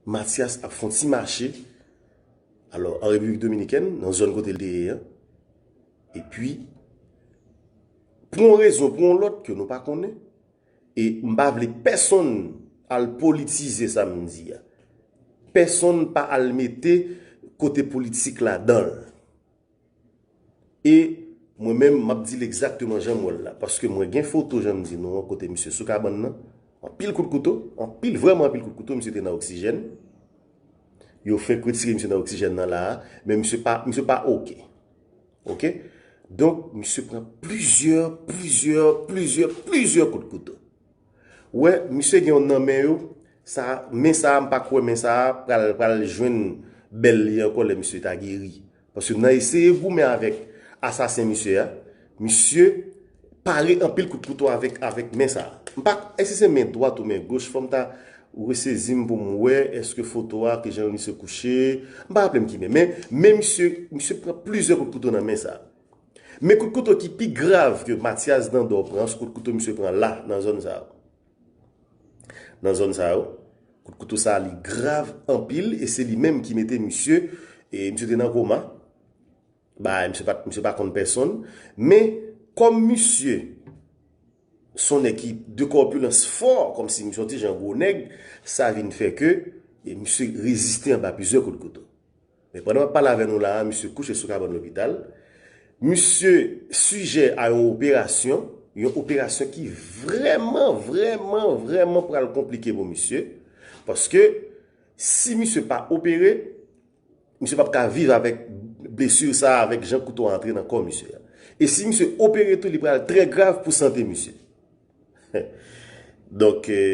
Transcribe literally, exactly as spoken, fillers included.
Mathias ap fè yon ti mache, alò, an Repiblik Dominikèn, nan zòn kote l te ye an. Epi, pou yon rezon, pou yon lòt ke nou pa konnen, e m pa vle pèsonn al politize sa m di a. Pèsonn pa al mete kote politik ladan l. E mwen menm, m ap di l egzakteman jan m wè l la. Paske mwen gen foto, jan m di nou an, kote misye sou kabann nan. Anpil kout kouto, anpil, vrèman anpil kout kouto, misye te nan oksijèn. Yo fenk retire misye nan oksijèn nan la a, men misye pa, misye pa oke. Oke? Donk, misye pran plizyè, plizyè, plizyè, plizyè kout kouto. Wè, misye gen yon nan men yo, sa, men sa a, m pa kwè men sa a pral, pral jwenn bèl li ankò lè misye ta geri. Paske nan eseye goumen avèk asasen misye a, misye pare anpil kout kouto avèk, avèk men sa a. M pa, èske se men dwat ou men goch, fò m ta resezi m pou m wè, èske foto a, ki jan misye kouche, m pa raple m ki men, men, men misye, misye pran plizyè kout kouto nan men sa a. Men kout kouto ki pi grav ke Mathias Dandor pran, se kout kouto misye pran la, nan zòn sa yo. Nan zòn sa yo, kout kouto sa li grav anpil, e se li menm ki mete misye, e misye te nan koma. Ba, misye pa, misye pa konn pèsonn. Men, kòm misye se yon nèg ki de kòpilans fò, kòmsi misye yon ti jan gwo nèg, sa vin fè ke, e misye reziste anba plizyè kout kouto. Men pandan m ap pale avè nou la a, misye kouche sou kabann lopital. Misye sijè a yon operasyon, yon operasyon ki vrèman, vrèman, vrèman pral konplike pou misye. Paske si misye pa opere, misye p ap ka viv avèk blesi sa a, avèk jan kouto a antre nan kò misye a. E si misye opere tou, li pral trè grav pou sante misye. Donk, eh,